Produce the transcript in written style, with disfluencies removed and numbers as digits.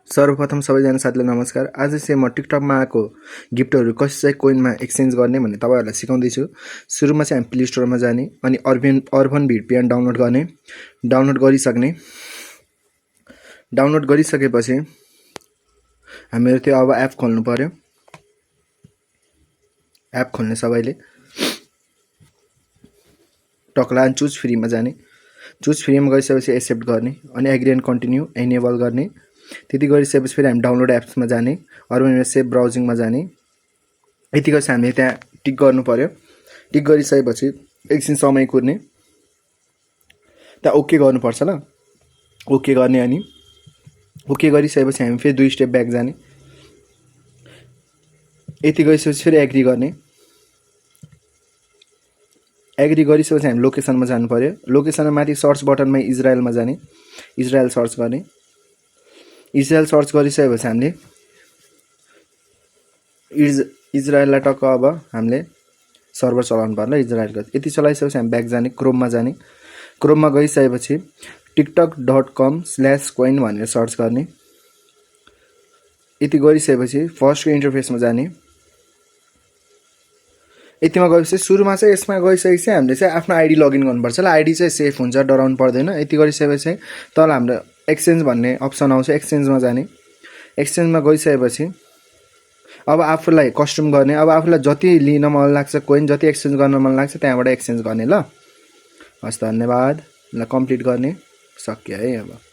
सर्वप्रथम सबैजना साथीलाई नमस्कार। आज चाहिँ म टिकटकमा आएको गिफ्टहरू कसरी कोइनमा एक्सचेन्ज गर्ने भन्ने तपाईहरुलाई सिकाउँदैछु। सुरुमा चाहिँ हामी प्ले स्टोरमा जाने अनि अर्बन VPN डाउनलोड गर्ने। डाउनलोड गरिसकेपछि हामीहरु त्यो अब एप खोल्नु पर्यो। एप खोल्ने सबैले टक्ला चुज फ्रीमा जाने। चुज फ्रीमा गइसकेपछि एक्सेप्ट गर्ने अनि एग्री एन्ड कन्टिन्यू एनेबल गर्ने। त्यति गरिसकेपछि फेरि हामी डाउनलोड एप्समा जाने, अर्बन सेभ ब्राउजिङमा जाने। यति गरेपछि हामीले त्यहाँ टिक गर्नु पर्यो। टिक गरिसकेपछि एकछिन समय कुर्ने, त्यहाँ ओके गर्नुपर्छ ल। ओके गर्ने अनि ओके गरिसकेपछि हामी फेरि 2 स्टेप ब्याक जाने। यति गरिसकेपछि फेरि एग्री गर्ने। एग्री गरिसकेपछि हामी लोकेसनमा जानु पर्यो। लोकेसनमा माथि सर्च बटनमा इजरायलमा जाने, इजरायल सर्च गर्ने। इजरायल सर्च गरिसकेपछि हामीले इजरायललाई टक्क अब हामीले सर्भर चलाउनु पर्ला इजरायलको। यति चलाइसकेपछि हामी ब्याक जाने, क्रोममा जाने। क्रोममा गइसकेपछि tiktok.com/coin भनेर सर्च गर्ने। यति गरिसकेपछि फर्स्टको इन्टरफेसमा जाने। यतिमा गएपछि सुरुमा चाहिँ यसमा गइसकेपछि हामीले चाहिँ आफ्नो आइडी लगइन गर्नुपर्छ ल। आइडी चाहिँ सेफ हुन्छ, डराउनु पर्दैन। यति गरिसकेपछि तल हाम्रो एक्सचेन्ज भन्ने अप्सन आउँछ, एक्सचेन्जमा जाने। एक्सचेन्जमा गइसकेपछि अब आफूलाई कस्टम गर्ने। अब आफूलाई जति लिन मन लाग्छ कोइन, जति एक्सचेन्ज गर्न मन लाग्छ त्यहाँबाट एक्सचेन्ज गर्ने ल। हस् धन्यवाद। ल कम्प्लिट गर्ने, सक्यो है अब।